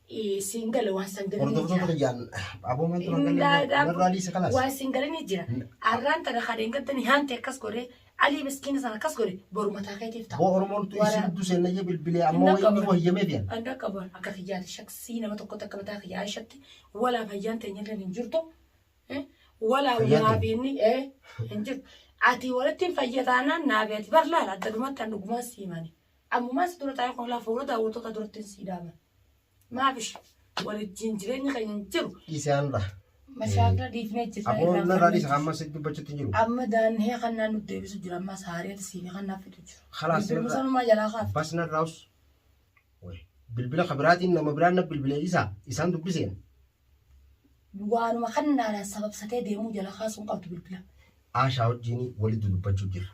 Siin gale waan san galanii Hordoftoota jira. kiyyaan aboo maaltu nan galee narraa dhiise kalaas. Waan siin galanii jira. Arraan tana kadeen gaddanii haanti akkas godhee Alii miskiina sana akkas godhe boru mataa keetiif ta'a. Boo Oromoon tu isin gidduu seennayyee bilbilee Hin ammoo inni dhaqqaban. wayyameef yan. An dhaqqaban akka kiyyaati shaksii nama tokkotti akka mataa kiyya Aishatti walaa fayyaan teenyallee hin jirtu. Walaa Fayyaan naafi inni hin jirtu. Ati walitti hin fayya taanaan naafi ati bar laala adda dhumatti an dhugumaan sii himani. Ammumaan si dura taa'ee kun laa fuula daawwattoota duratti hin sii dhaaban. Maaf ishee waliin jireenya keenya hin jiru. Dhiise anra. Mashaakila dhiifnee jirra. Aboo narraa dhiisa amma si dubbachuutti hin jiru. Amma daannee kan naan nutti deebisu jira ammas haareen siif kan naaf fidu jira. Khalaas Bilbiluma narraa sanumaa jalaa kaafte. bas narraa us. Way. Bilbila kabiraatiin nama biraan na bilbilee isa isaan dubbiseen. Waanuma kannaadhaan sababsatee deemuu jala kaasuun qabdu bilbila. Aashaa wajjin walitti dubbachuu jira.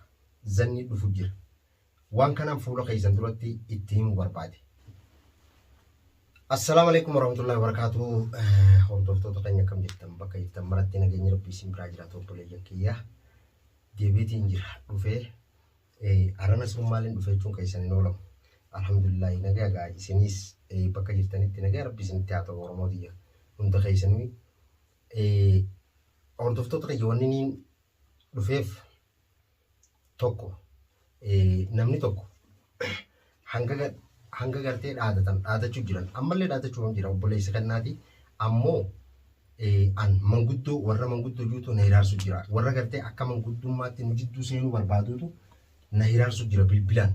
Zanni dhufu jira. Waan kanaan fuula keessan duratti itti himuu barbaade. Assalaamu alaikum warahmatullahi wabarakatuh. Hordoftoota keenya akkam jirtan bakka jirtan maratti nageenyi rabbii isin biraa jiraatu obboleeyyan kiyya. Deebiitiin jira dhufee arana sun maaliin dhufe jechuun keessan hin oolamu. Alhamdulillahi nagaa gaa isinis bakka jirtanitti nagaa rabbi isinitti haa ta'u Oromoo tiyya hunda keessanii. Hordoftoota kiyya wanni niin dhufeef tokko namni tokko hanga hanga gartee dhaadatan dhaadachuu jiran ammallee dhaadachuu hin jira obboleessa kennaati ammoo an manguddoo warra manguddoo juutu na hiraarsu jira warra gartee akka manguddummaatti nu jidduu seenuu barbaaduutu na hiraarsu jira bilbilaan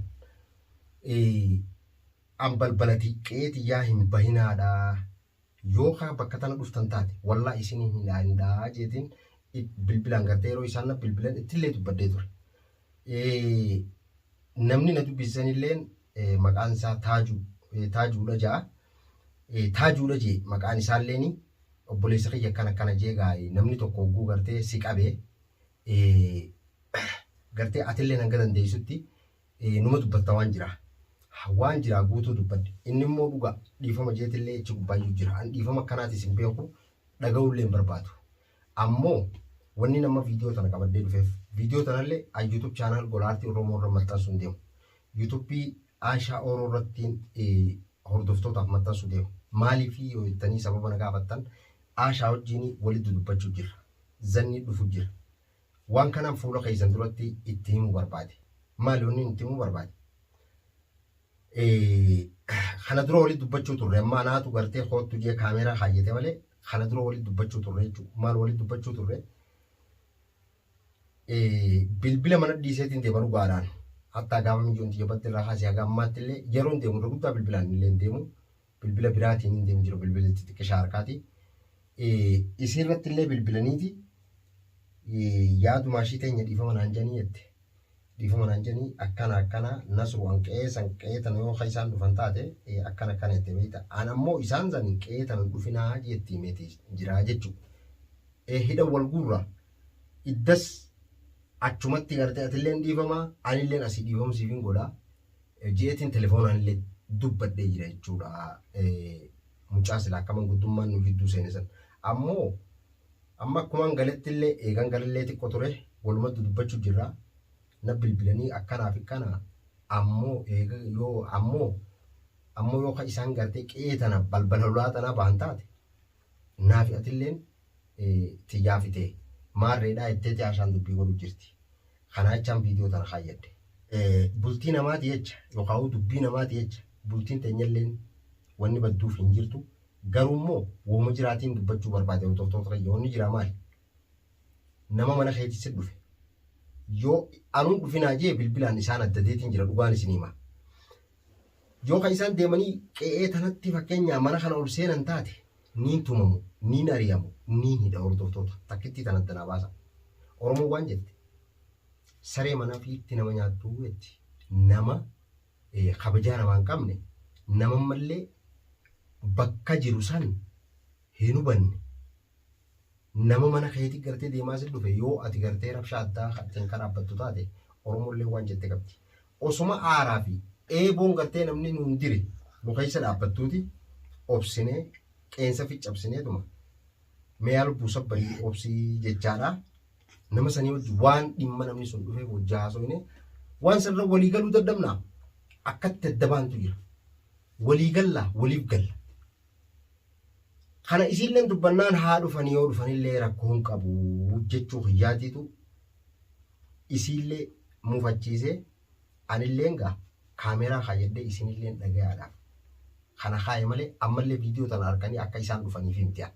an balbalati qe'ee tiyyaa hin bahinaadha Yoo kaa bakka tana dhuftan taate wallah isiniin hin dhaanidha jeetiin bilbilaan gartee yeroo isaan na bilbilan ittillee dubbadhee ture. Namni na dubbisanilleen maqaan isaa Taajuu Taajuudha ja'a. Taajuudha jee maqaan isaalleen obboleessa kiyya akkana akkana jee gaa namni tokko hogguu gartee si qabe gartee atilleen hanga dandeessutti Numa dubbatta waan jira. Waan jiraa guutuu dubbadhe. Inni immoo dhuga dhiifama jeetillee achi gubbaayyuu jira. An dhiifama akkanaatis hin beeku dhaga'uullee hin barbaadu. Ammoo wanni nama viidiyoo tana qabadhee dhufeef viidiyoo tanallee an YouTube channel Gola Aartii Oromoo irra maxxansuu hin deemu. YouTube Aashaa Oro irrattiin hordoftootaaf maxxansuu deemu. Maaliif yoo jettanii sababa na gaafattan Aashaa wajjin walitti dubbachuu jirra. Zanni dhufu jira. Waan kanaan fuula keessan duratti itti himuu barbaade. Maali wanni itti himuu barbaade? Kana dura walitti dubbachuu turre amma anaatu gartee koottu jee kaameeraa kaayyate malee kana dura walitti dubbachuu turre jechuudha. Maal walitti dubbachuu turre? Bilbila mana dhiiseetiin deema dhugaadhaan. Hattaa gaafa mijoon tiyya badde irraa kaasee haga ammaatti illee yeroon deemu irra guddaa bilbilaan illee hin deemu. Bilbila biraatiin hin deemu jira bilbila xixiqqishaa harkaati. Isii irratti illee bilbilaniiti yaadumaa ishii teenya dhiifama naan jedhanii jette. Dhiifama naan jedhanii akkana akkana nasru an qe'ee san qe'ee tana yoo ka isaan dhufan taate akkana akkana jette beekta. An ammoo isaan san qe'ee tana hin dhufinaa jetti himeeti jira jechuudha. Hidha wal guurra iddas achumatti gartee atilleen dhiifama anilleen asii dhiifama siif hin godha. Je'eetiin telefoonaan illee dubbadhee jira jechuudha. Mucaa silaa akka manguddummaan nu jidduu seene san. Ammoo amma akkumaan galetti illee eegan galallee xiqqoo ture walumatti dubbachuu jirra. Na bilbilanii akkanaa fi kana ammoo eega yoo ammoo ammoo yoo ka isaan gartee qe'ee tana balbala lolaa tanaa bahan taate naafi atilleen tiyyaa fitee maarreedhaa jetteeti Aashaan dubbii godhu jirti. Kanaa jechaan viidiyoo tana kaayyadhe. Bultii namaati jecha yookaan dubbii namaati jecha bultiin teenyalleen wanni badduuf hin jirtu. Garuu immoo wooma jiraatiin dubbachuu barbaade hordoftoota kiyya wanni jiraa maali? Nama mana keetti si dhufe yoo anuun dhufinaa jee bilbilaan isaan addadeetiin jira dhugaan isin hima. Yoo kan isaan deemanii qe'ee tanatti fakkeenyaa mana kana ol seenan taate niin tumamu, niin ari'amu, niin hidha hordoftoota. Takkittii tana adda naa baasa. Oromoon waan jette saree mana fiitti nama nyaattuu jetti. Nama kabajaa namaa hin qabne nama mallee bakka jiru san hin hubanne Nama mana keeti gartee deemaa si dhufe yoo ati gartee rabshaa addaa ittiin ka dhaabbattu taate Oromolleen waan jette qabdi. Osoma aaraa fi eeboon gartee namni nuun dire nu keessa dhaabbattuuti obsinee qeensa fi cabsineetuma mee yaa lubbuu sabbarii obsii jechaadha. Nama sanii wajji waan dhimma namni sun dhufeef wajji haasoyne waan sanirra walii galuu dadhabnaa akkatti adda baantu jira. Walii gallaa waliif galla. Kana isiilleen dubbannaan haa dhufanii yoo dhufanillee rakkoo hin qabu jechuu kiyyaatiitu isiillee mufachiisee anilleen gaa kaameeraa kaayyadhee isinilleen dhagayaadhaaf kana kaaye malee ammallee viidiyoo tana arkanii akka isaan dhufaniif himti an.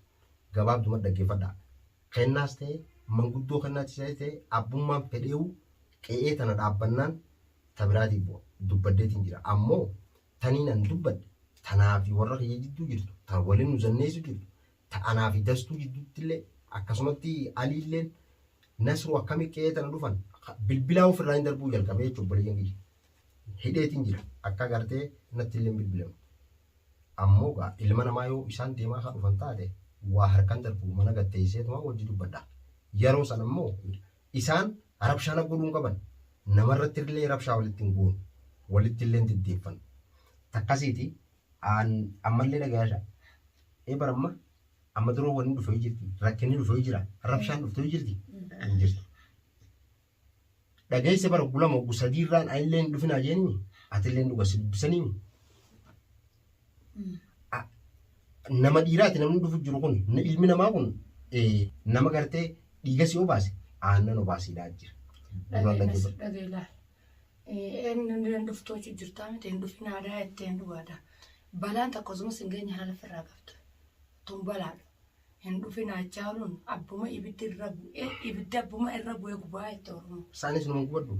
Gabaabduma dhaggeeffadhaa. Kennaas ta'e manguddoo kennaatis ta'e abbummaan fedheewu qe'ee tana dhaabbannaan ta biraatiif bu'a. Dubbaddeetiin jira. Ammoo taniin an dubbadhe tanaa fi warra kiyya jidduu jirtu ta waliin nu zanneessu jirtu ta anaa fi dastuu jidduutti illee akkasumatti aliilleen Nasru akkami qe'ee tana dhufan bilbilaa ofirraa hin darbuu jalqabee jechuun obboleeyyan kiyya. Hidheetiin jira akka gartee natti illee hin bilbilamne. Ammoo gaa ilma namaa yoo isaan deemaa kan dhufan taate waa harkan darbu mana gatteesseetuma wajji dubbadha. Yeroo san ammoo isaan rabshaa na godhuu hin qaban. Namarratti illee rabshaa walitti hin goonu. Walitti illee hin deddeeffannu. Takkasiiti ammallee dhagayaasha. Ee bara amma amma duroo wanni dhufe jirti. Rakkinni dhufe jira. Rabshaan dhufte jirti. Hin jirtu. Dhageesse bara gulama oggu sadiirraan anillee hin dhufinaa jeenimi. Atillee hin dhuga si dubbisaniimi. Nama dhiiraati namni dhufu jiru kun ilmi namaa kun nama gartee dhiiga si obaase aannan obaasiidhaa jira. Duraan dhaggeeffadhu. Dhagaye laal. Eenyu dhuftoo jirtaa miti hin dhufin aadaa jettee hin dhugaadha. Balaan takka osuma sin geenye haala ofirraa qabda. Tun balaadha. Hin dhufin achaaluun abbuma ibiddi irra bu'ee ibiddi abbuma irra bu'ee gubaa jette Oromoo. Isaanis numa gubadhu.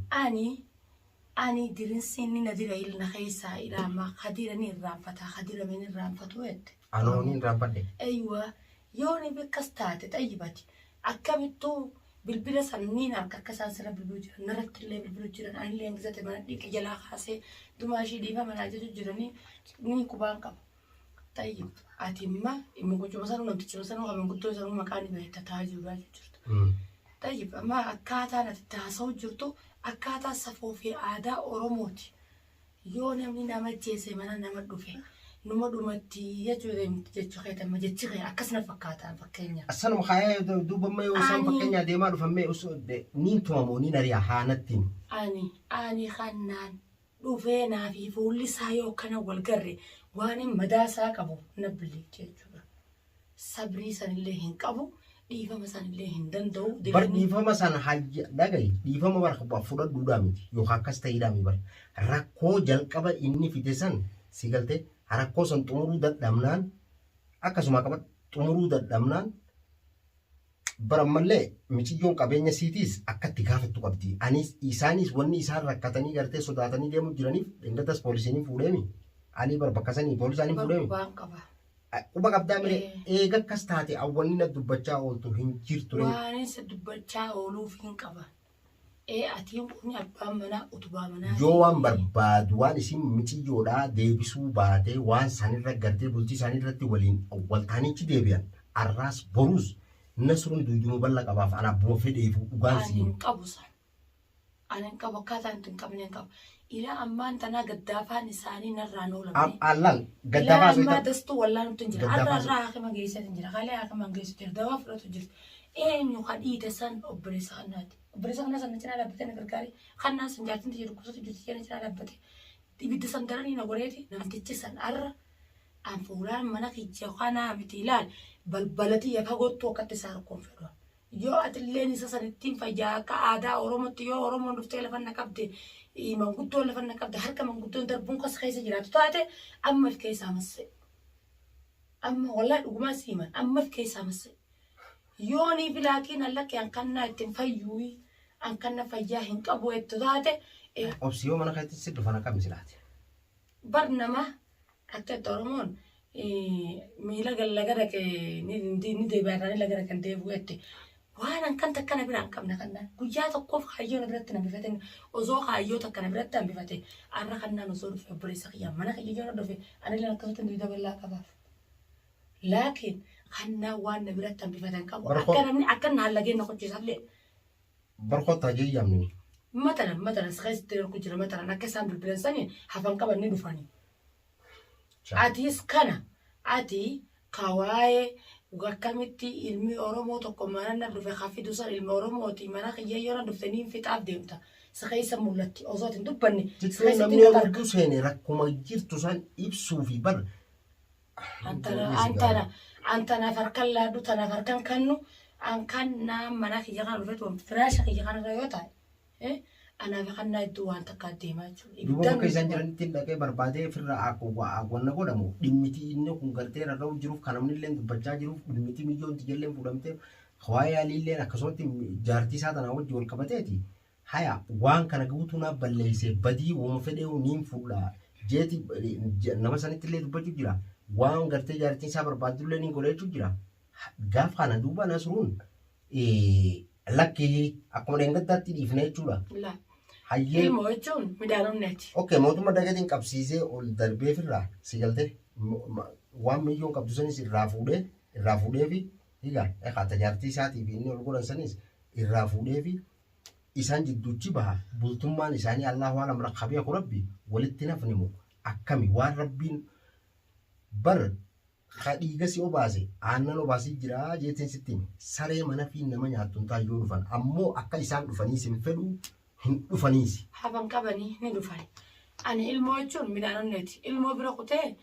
Ani dirinsi inni na dira ilna keessaa ilaama kadira ni irraanfata kadira ni irraanfatu jette. Anoo ni irraanfadhe. Eeywa yoo ni akkas taate xayyibati akkamittuu bilbila sanniin harka akka isaan sirra bilbilu jiran narratti illee bilbilu jiran anillee gizate mana dhiqi jalaa kaasee dumaa ishii dhiifa manaa jechu jiranii ni qubaan qaba. Xayyib ati imma mukuchuma sanuu namtichuma sanuu kan manguddoo sanuu maqaan ni beekta taa'aa jiru jirtu. Xayyib amma akkaataan ati itti haasa'u jirtu akkaataa safuu fi aadaa Oromooti. Yoo namni nama ajjeese mana nama dhufe numa dhumatti jechuu jechuu keetamma jechi kee akkas na fakkaataan fakkeenya. Sanuma kaayee duuba amma yoo isaan fakkeenyaa deemaa dhufan mee osoo niin tumamoo niin ari'a haanatti himu. Ani kannaan dhufee naa fi fuulli isaa yoo akkana wal garre waan hin madaa isaa qabu na biliiche jechuudha. Sabrii sanillee hin qabu dhiifama sanillee hin danda'u. Bar dhiifama sana hayya dhagahi dhiifama bar fudhadhuudhaa miti yookaan akkas ta'eedhaa miti bar rakkoo jalqaba inni fide san si galtee rakkoo san xumuruu dadhabnaan akkasuma qaba xumuruu dadhabnaan bar ammallee miciyyoon qabeenya siitiis akka itti gaafattu qabdi. Anis isaanis wanni isaan rakkatanii gartee sodaatanii deemuu jiraniif dhengatas poolisiin fuudheemi. Alii bar bakka sanii poolisaan fuudheemi. Waan qaba. Quba qabdaa mire eega akkas taate awwanni na dubbachaa ooltu hin jirtu. Waan isa dubbachaa ooluuf hin qaba. Ee atiin kun abbaan manaa utubaa manaa. Yoo waan barbaadu waan isin miciyyoodhaa deebisuu baatee waan sanirra gartee bultii isaaniirratti waliin waltaanichi deebi'an arraas boruus Nasruun duuduma bal'a qabaaf ana abbuma fedheefu dhugaan Ani siin. hin qabu san. Ani hin qabu akkaataa hin qabne hin qabu. Ilaa ammaan tanaa gaddaafaan isaanii narraan oolamne. Allaan Ilaa gaddaafaa ammaa soita. dastuu wallaan nutti hin jira. Har'a Gaddaafaa irraa haakima geessee hin jira. Kalee haakima geessu jira. Dawaa fudhatu jirti. Eenyu ka dhiite san obboleessa kannaati. Obboleessa kannaa san na cinaa dhaabbatee na gargaare. Kannaa san jaartiin tiyya dhukkubsatu jirti na cinaa dhaabbate. Ibidda san daranii na godheeti namtichi san har'a an fuulaan mana kiyya kanaa miti ilaal balbala tiyya fagootti akkatti isaa rakkoon fedhu. Yoo atilleen isa sanittiin fayyaa akka aadaa Oromootti yoo Oromoon dhuftee lafa na qabde manguddoon lafa na qabde harka manguddoon darbuun kas keessa jiraatu taate amma if keessaa masse. Amma wallaahi dhugumaa si himan amma if keessaa masse. Yoo ni filaakiin allaqqee an kannaa ittiin fayyuu an kanna fayyaa hin qabu jettu taate Obsi yoo mana keetti si dhufan akkam silaate. Bar nama akka itti Oromoon miila laga dhaqe ni deebi'a irraa laga dhaqan deebi'u jette. Waan hankan takka na bira hin qabne kannaan guyyaa tokkoof kaayyoo na biratti hambifate osoo kaayyoo takka na biratti hambifate har'a kannaan osoo dhufe obboleessa kiyyaa mana kiyya yoo na dhufe anillee akkasumatti duuda bal'aa qabaaf. Laakiin kannaan waan na biratti hambifatan qabu akka namni akka na hallageen na qochiisallee. Barkoo taajee yaamne. Matalan matalan si keessatti rakkoo jira matalan akka isaan bilbilan saniin hafan qaban ni dhufanii. Atis kana ati kawaayee akkamitti ilmi Oromoo tokko mana na dhufe ka fidu san ilma Oromooti mana kiyya yoo na dhufte niin fixaaf deemta. Si keessa mul'atti osoo ati hin dubbanne si Jechuun keessatti namni yoo gata gidduu seene rakkuma jirtu san ibsuu fi bar. Antana antana An tanaaf harkan laadhu tanaaf harkan kannu an kan naa mana kiyya kana dhufetu firaasha kiyya kanarra yoo taa'e anaaf kannaa iddoo waan takkaa deemaa jechuudha. Duuba bakka isaan jiranitti dhaqee barbaadee firra wanna godhamu dhimmiti inni kun gartee rarra'u jiruuf kan namni illee dubbachaa jiruuf dhimmiti miyyoon tijallee fuudhamtee waa'ee aliilleen akkasumatti jaartii isaa tanaa wajji wal qabateeti. Haya waan kana guutuu naaf balleessee badii wama fedhee niin fuudha jeeti nama sanitti illee dubbachuu jira. Waan gartee jaartiin isaa barbaaddu illee niin godha jechuu jira. Gaaf kana duuba Nasruun lakkii akkuma dheengaddaatti dhiifne jechuudha. Hayyee. Ilmoo jechuun midhaan onneeti. Okay, mootummaa dagatiin qabsiisee ol darbee firraa si galtee waan miyyoon qabdu sanis irraa fuudhee irraa fuudhee fi egaa egaa jaartii isaatii fi inni ol godhan sanis irraa fuudhee fi isaan jidduuchi baha bultummaan isaanii Allahu alam rakkabee rabbi walitti nafni moo akkami waan rabbiin bar dhiiga si obaase aannan obaasii jira jeetiin sitti hime saree mana fi nama nyaattu hin taane yoo dhufan ammoo akka isaan dhufaniis hin fedhu hin dhufaniis. Hafan qabanii ni dhufan. Ani ilmoo jechuun midhaan onneeti. Ilmoo bira kutee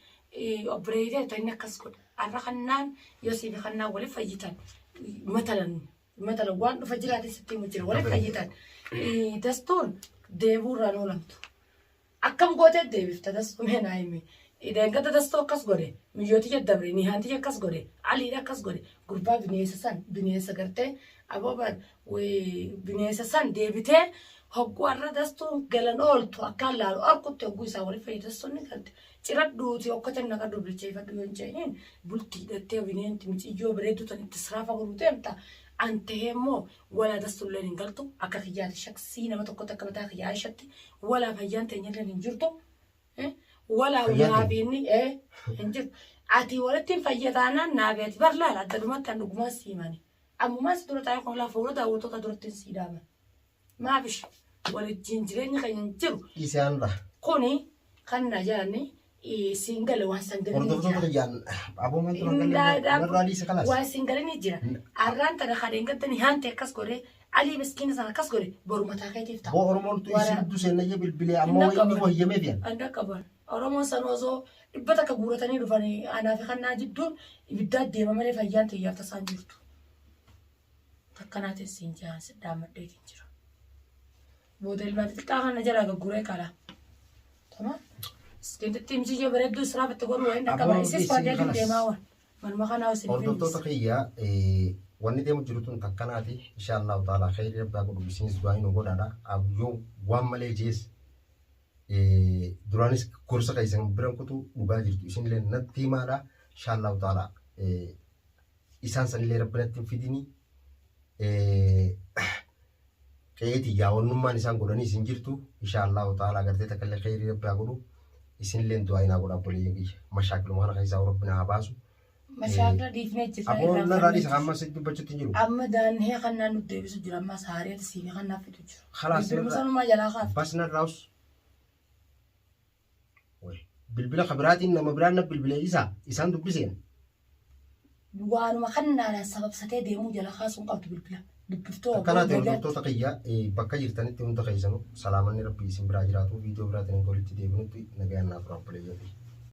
obboleeyyitee ta'in akkas godha. Har'a kannaan yoo siif kannaan waliif fayyitan matalan matalan waan dhufa jiraatin sitti himu jira waliif fayyitan. Dastuun deebuurraan oolamtu. Akkam gootee deebifta dastuu mee naa himi. Deengada dastuu akkas godhe miyyooti jaddabre nihaanti akkas godhe aliidha akkas godhe gurbaa bineensa san bineensa gartee abooban bineensa san deebitee hogguu har'a dastuun galan ooltu akkaan laalu arkutti hogguu isaa waliif fayyadu dastuun ni galte. Ciradhuuti okkotee naqadhu bilcheeffadhu yoo hin jedhin bultii hidhattee bineenti miciyyoo bareedduu tan itti siraafa godhuu deemta. An tahee immoo walaa dastuulleen hin galtu akka kiyyaati shaksii nama tokkotti akka mataa kiyyaa ishatti walaa fayyaan teenyalleen hin jirtu. Walaa naafi inni hin jirtu. Ati walitti hin fayyataanaan naafi ati bar laala adda dhumatti an dhugumaan siimani. Ammumaan si dura taa'ee kun laa fuula daawwattoota duratti hin sii dhaaban. Maafish waliin jireenya keenya hin jiru. Isaanirra. Kuni kan na jaanni siin gale waan san galanii Hordoftoota jira. kiyyaan aboo maaltu nan galee narraa dhiise kalaas. Waan siin galanii jira. Arraan tana kadheen gaddanii haante akkas godhe alii miskiina sana akkas godhe boru mataa keetiif ta'a. Boo Oromoon tu isin duddu seennayyee bilbilee ammoo inni wayyamee fiyan. Anda qaban. Oromoon san osoo dhibba takka guuratanii dhufanii anaa fi kannaa jidduun ibiddaa deema malee fayyaan xiyyaaf tasaan jirtu. Takkanaatiin siin jahan sidhaammadheetiin jira. Booda ilmaan xixiqqaa kana jalaa gagguree qala. Tamam. Iskeentetti mijiyyoo bareedduu israaf itti godhu wayin dhaqqaba. Aboo Isis isin faadiyaatiin kanas. deemaa waan. Manuma kanaa isin Hordoftoota kiyya wanni deemu jiru tun takkanaati insha Allahu ta'ala khayri rabbi godhu isinis du'aa nu godhaadha. Yoo waan malee jees duraanis gorsa keessan biran kutu dhugaa jirtu isinillee natti himaadha. Insha Allahu ta'ala isaan sanillee rabbi natti hin fidini. Qe'eeti yaawwannummaan isaan godhanii isin jirtu insha Allahu ta'ala gartee takka illee khayri rabbi haa godhu isinillee du'aa hinaa godha obboleeyyan kiyya mashaakiluma kana keessaa rabbi na haa baasu. Mashaakila dhiifnee jirra. Aboo narraa dhiisa hamma sitti dubbachuutti hin jiru. Amma daannee kannaan nu deebisu jira. Amma saaree siimee kannaan fidu jira. Khalaas Bilbiluma sanumaa jalaa kaaf. Bas narraa us. Bilbila kabiraatiin nama biraan na bilbilee isa isaan dubbiseen. Waanuma kannaadhaan sababsatee deemuu jala kaasuun qabdu bilbila. Dubbiftoo Akkanaa ta'e hordoftoota kiyya bakka jirtanitti hunda keessanuu salaamanni rabbii isin biraa jiraatu viidiyoo biraatiin walitti deebinutti nagayaan naaf tura obboleeyyan kiyya.